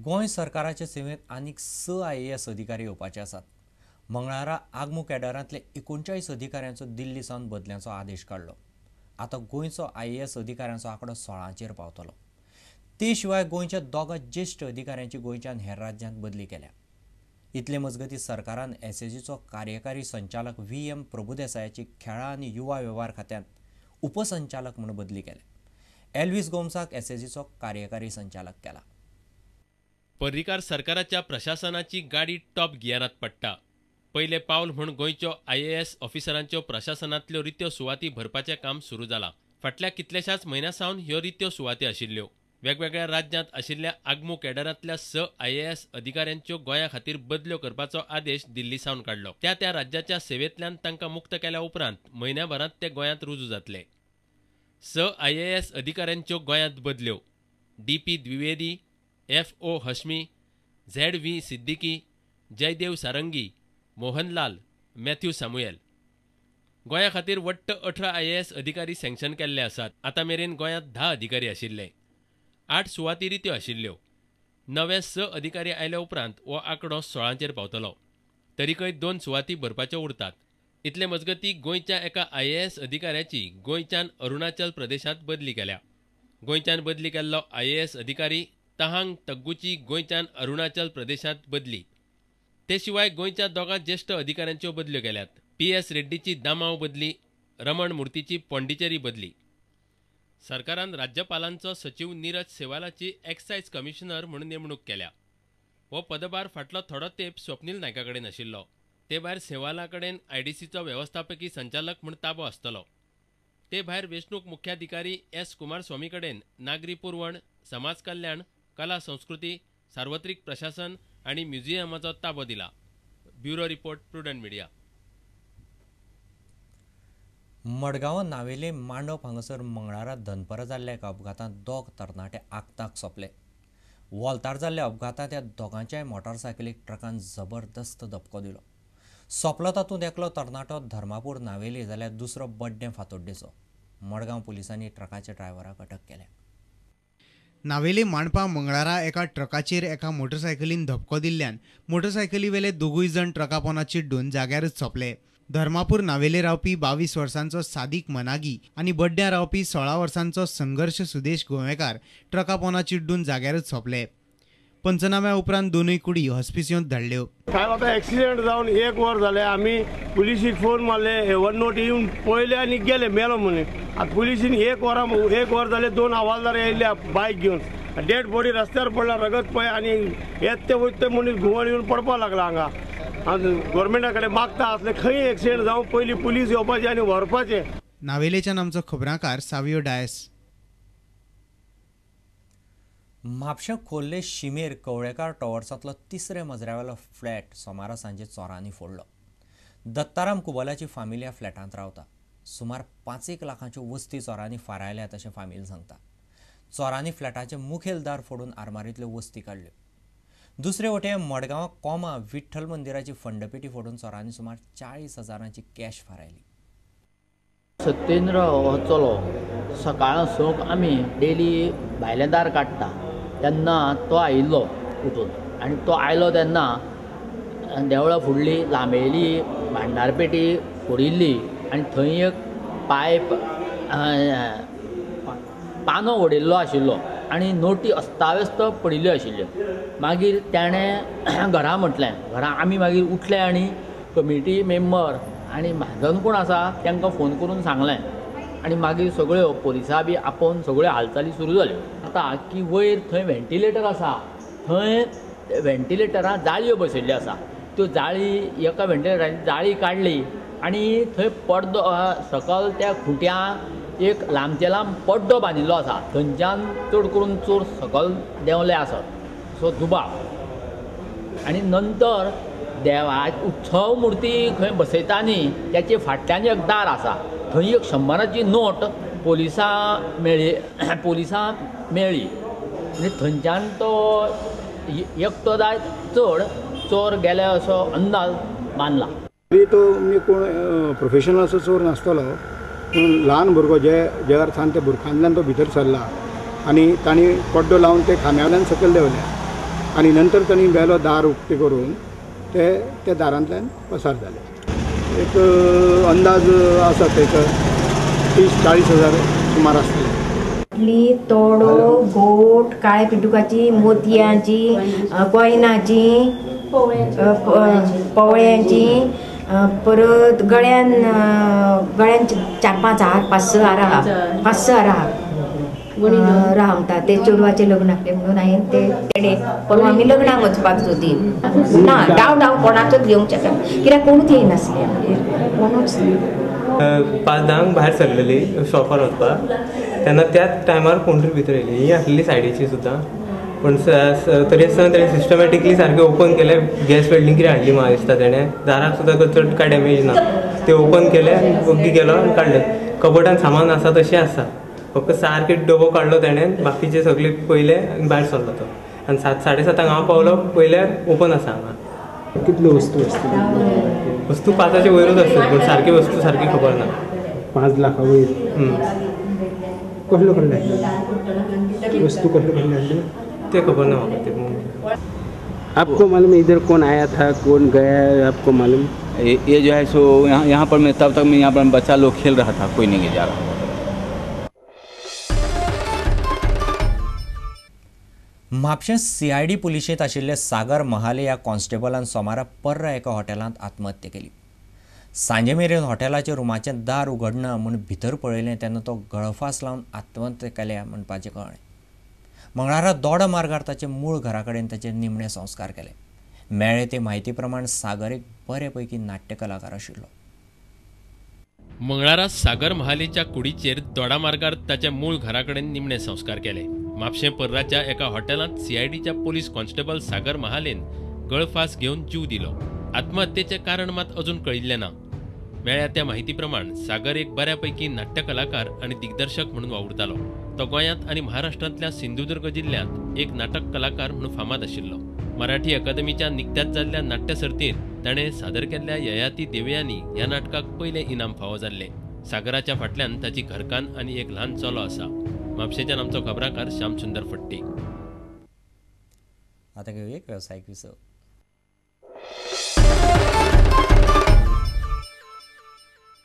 गोंय सरकाराचे सेवेंत आनीक 6 IAS अधिकारी येवपाचे आसात. मंगळारा आगमू कॅडरांतले 39 अधिकाऱ्यांचो दिल्ली सावन बदल्यांचो आदेश काडलो. आतां गोंयचो IAS अधिकाऱ्यांचो आंकडो 16चेर पावतलो. ते शिवाय गोंयच्या 2 ज्येश्ठ अधिकाऱ्यांची गोंयच्यान हेर राज्यांत बदली केल्या. इतले मजगती सरकारान SAGचो कार्यकारी संचालक VM प्रभुदेसायाची खेळां आनी युवा वेव्हार खात्यांत उपसंचालक म्हूण बदली केल्या. एल्विस गोम्साक SAGचो कार्यकारी संचालक केला. पर्रीकार सरकाराच्या प्रशासनाची गाडी टॉप गियरांत पडटा. पयलें पावल म्हूण गोंयच्यो IAS ऑफिसरांच्यो प्रशासनांतल्यो रित्यो सुवाती भरपाचें काम सुरू जालां. फाटल्या कितल्याशाच म्हयन्यां सावन ह्यो रित्यो सुवाती आशिल्ल्यो. वेगवेगळ्या राज्यांत आशिल्ल्या आगमू कॅडरांतल्या 6 IAS अधिकाऱ्यांच्यो गोंया खातीर बदल्यो करपाचो आदेश दिल्ली सावन काडलो. त्या त्या राज्याच्या सेवेंतल्यान तांकां मुक्त केल्या उपरांत म्हयन्याभरांत ते गोंयांत रुजू जातले. 6 IAS अधिकाऱ्यांच्यो गोंयांत बदल्यो: DP Dwivedi, FO Hashmi, ZV Siddiqui, Jaydev Sarangi, Mohanlal, Matthew Samuel. गोंया खातीर वट्ट 18 IAS अधिकारी सँक्शन केल्ले आसात. आतां मेरेन गोंयांत 10 अधिकारी आशिल्ले. 8 सुवाती रित्यो आशिल्ल्यो. नवे 6 अधिकारी आयल्या उपरांत हो आंकडो 16चेर पावतलो. तरीकय 2 सुवाती भरपाच्यो उरतात. इतले मजगती गोंयच्या एका IAS अधिकाऱ्याची गोंयच्यान अरुणाचल प्रदेशांत बदली केल्या. गोंयच्यान बदली केल्लो IAS अधिकारी तहांग तग्गूची गोंयच्यान अरुणाचल प्रदेशांत बदली. ते शिवाय गोंयच्या 2 ज्येश्ठ अधिकाऱ्यांच्यो बदल्यो केल्यात. PS रेड्डीची दामाव बदली, रमण मूर्तीची पॉंडिचेरी बदली. सरकारान राज्यपालांचो सचीव नीरज सेवालाची एक्सायज कमिशनर म्हूण नेमणूक केल्या. हो पदभार फाटलो थोडो तेंप स्वप्नील नायका कडेन आशिल्लो. ते भायर सेवाला कडेन IDCचो वेवस्थापकी संचालक म्हूण ताबो आसतलो. ते भायर वेंचणूक मुख्याधिकारी S Kumaraswamy कडेन नागरी पुरवण, समाज कल्याण, कला संस्कृती, सार्वत्रिक प्रशासन आनी म्युझियमाचो ताबो दिला. Bureau report, Prudent Media. Madgaon Navelim Mandop हांगासर मंगळारा दनपरां जाल्ल्या एका अपघातांत 2 तरणाटे आक्ताक सोंपले. वोल्तार जाल्ल्या अपघातांत ह्या दोगांच्याय मोटारसायकलीक ट्रकान जबरदस्त धपको दिलो. सोंपलो तातूंत एकलो तरणाटो धर्मापूर नावेली जाल्यार दुसरो बड्डें फातोड्डेचो. मडगांव पुलिसांनी ट्रकाच्या ड्रायव्हराक अटक केल्या. नावेली मांडपा मंगळारा एका ट्रकाचेर एका मोटरसायकलीन धपको दिल्ल्यान मोटरसायकलीवेले 2 जण ट्रका पोंदा चिड्डून जाग्यारच सोंपले. धर्मापूर नावेले रावपी 22 वर्सांचो सादीक मनागी आनी बड्ड्यां रावपी 16 वर्सांचो संघर्ष सुदेश गोवेकार ट्रका पोंदा चिड्डून जाग्यारच सोंपले. पंचनाम्या उपरांत 2 कुडी हॉस्पिसियोंत धाडल्यो. साहेब आतां एक्सिडेंट जावन 1 वर जालें. आमी पुलिसीक फोन मारले, वन नोट येवन पळयले आनी गेले मेलो म्हणून. आतां पुलिसीन 1 वर जालें, 2 हवालदार येयल्ले बायक घेवन. डेड बॉडी रस्त्यार पडला, रगत पळय आनी येत ते वयता ते मनीस घुंवळ येवन पडपाक लागला हांगा. गव्हर्मेंटा कडेन मागता आसले खंय एक्सिडेंट जावं पयलीं पुलीस येवपाचे आनी व्हरपाचे. नावेलेच्यान आमचो खबराकार सावियो डायस. म्हापशें खोर्ले शिमेर कवळेकार टॉवर्सांतलो 3ऱ्या मजऱ्यावेलो फ्लॅट सोमारा सांजे चोरांनी फोडलो. दत्ताराम कुबलाची फामिली ह्या फ्लॅटांत रावता. सुमार 5 लाखांच्यो वस्ती चोरांनी फारायल्यात अशें फामील सांगता. चोरांनी फ्लॅटाचें मुखेल दार फोडून आरमारींतल्यो वस्ती काडल्यो. दुसरे वटेन मडगांवां कोमा विठ्ठल मंदिराची फंडपेटी फोडून चोरांनी सुमार 40,000ची कॅश फारायली. सत्येंद्र हो चलो सकाळ 6 आमी डेली भायलें दार काडटा तेन्ना तो आयिल्लो उठून, आनी तो आयलो तेन्ना देवळां फुडली लांबेली भांडारपेटी फोडिल्ली आनी थंय एक पायप पानो वडयल्लो आशिल्लो आनी नोटी अस्ताव्यस्त पडिल्ल्यो आशिल्ल्यो. मागीर ताणें घरा म्हटलें, घरा आमी मागीर उठले आनी कमिटी मेंबर आनी म्हाजन कोण आसा तांकां फोन करून सांगलें आनी मागीर सगळ्यो पोलिसां बी आपोवन सगळ्यो हालचाली सुरू जाल्यो. आतां की वयर थंय व्हेंटिलेटर आसा, थंय व्हेंटिलेटरां जाळयो बसयल्ल्यो आसा. त्यो जाळी एका व्हेंटिलेटराची जाळी काडली आनी थंय पड्डो सकल त्या खुंट्या एक लांबचे लांब पड्डो बांदिल्लो आसा, थंयच्यान चड करून चोर सकल देंवले आसत सो दुबाव. आनी नंतर देवा उत्सव मुर्ती खंय बसयता न्ही त्याचे फाटल्यान एक दार आसा, थंय एक 100ची नोट पोलिसां मेळ्ळी आनी थंयच्यान तो एकटो जाय चड चोर गेले असो अंदाज बांदला. तो म्हणजे कोण प्रोफेशनल असो चोर नासतलो, पूण ल्हान भुरगो जे ज्या अर्थान त्या बुरखांतल्यान तो भितर सरला आनी तांणी पड्डो लावन ते खांब्या वयल्यान सकयल देंवले. आनी नंतर तांणी बेलो दार उक्तें करून ते त्या दारांतल्यान पसार जाले. एक अंदाज आसा एक 30-40 हजार सुमार आसतले. तोडो, गोट, काळे पिटुकाची, मोतयांची, कॉयनाची, पवळ्यांची, परत गळ्यान गळ्यान 4-5 हार, 5-6 हार आहा, 5-6 हार आहा राहा म्हणटा. ते चेडवाचें लग्न आसलें म्हणून हांवें ते तेणे परवा आमी लग्नाक वचपाक सोदी ना. डाव डाव कोणाचोच घेवंक शकना कित्याक कोणूच येयनासले आमगेर, कोणूच. 5-10 भायर सरलेली शॉपार वचपाक तेन्ना त्याच टायमार कोण तरी भितर येयली. ही आसलेली सायडीची सुद्दां, पूण तरी आसतना तेणें सिस्टमॅटिकली सारकें ओपन केलें. गॅस वेल्डींग कितें हाडली म्हाका दिसता तेणें, दाराक सुद्दां चड कांय डॅमेज ना. तें ओपन केलें आनी ओग्गी गेलो आनी काडलें. कबटान सामान आसा तशें आसा, फक्त सारकें डबो काडलो तेणें, बाकीचे सगळे पयले आनी भायर सरलो तो. आनी 7-7:30 हांव पावलो पयल्यार ओपन आसा हांगा. कितल्यो वस्तू आसतल्यो? वस्तू 5 वयरूच आसतली, पूण सारकी वस्तू सारकी खबर ना. 5 लाखा वयर. कसल्यो कसल्यो हाडल्यो वस्तू? कसल्यो कसल्यो हाडल्यो ते खबर ना म्हाका. ते आपको मालूम है इधर कौन आया था कौन गया है, आपको मालूम? ये जो है सो यहाँ पर मैं तब तक मैं यहाँ पर बच्चा लोग खेल रहा था, कोई नहीं जा रहा. म्हापशें सीआयडी पुलिशेंत आशिल्ले सागर महाले ह्या कॉन्स्टेबलान सोमारा पर्रा एका हॉटेलांत आत्महत्या केली. सांजे मेरेन हॉटेलाच्या रुमाचें दार उगडना म्हूण भितर पळयलें तेन्ना तो गळफास लावन आत्महत्या केल्या म्हणपाचें कळ्ळें. मंगळारा दोडा मार्गार ताचे मूळ घरा कडेन ताचे निमणे संस्कार केले. मेळ्ळे ते म्हायती प्रमाण सागर एक बरे पैकी नाट्य कलाकार आशिल्लो. मंगळारा सागर महालेच्या कुडीचेर दोडा मार्गार ताच्या मूळ घरा कडेन निमणे संस्कार केले. म्हापशें पर्राच्या एका हॉटेलांत सीआयडीच्या पोलीस कॉन्स्टेबल सागर महालेन गळफास घेवन जीव दिलो. आत्महत्येचें कारण मात अजून कळिल्लें ना. मेळ्ळ्या त्या म्हायती प्रमाण सागर एक बऱ्यापैकी नाट्य कलाकार आनी दिग्दर्शक म्हणून वावुरतालो. तो गोंयांत आनी महाराष्ट्रांतल्या सिंधुदुर्ग जिल्ल्यांत एक नाटक कलाकार म्हणून फामाद आशिल्लो. मराठी अकादमीच्या निकत्याच जाल्ल्या नाट्य सर्तींत ताणें सादर केल्ल्या ययाती देवयानी ह्या नाटकाक पयलें इनाम फावो जाल्लें. सागराच्या फाटल्यान ताची घरकान्न आनी एक ल्हान चलो आसा. म्हापशेंच्यान आमचो खबराकार श्याम सुंदर फट्टी. आतां घेवया एक वेवसायीक विसव.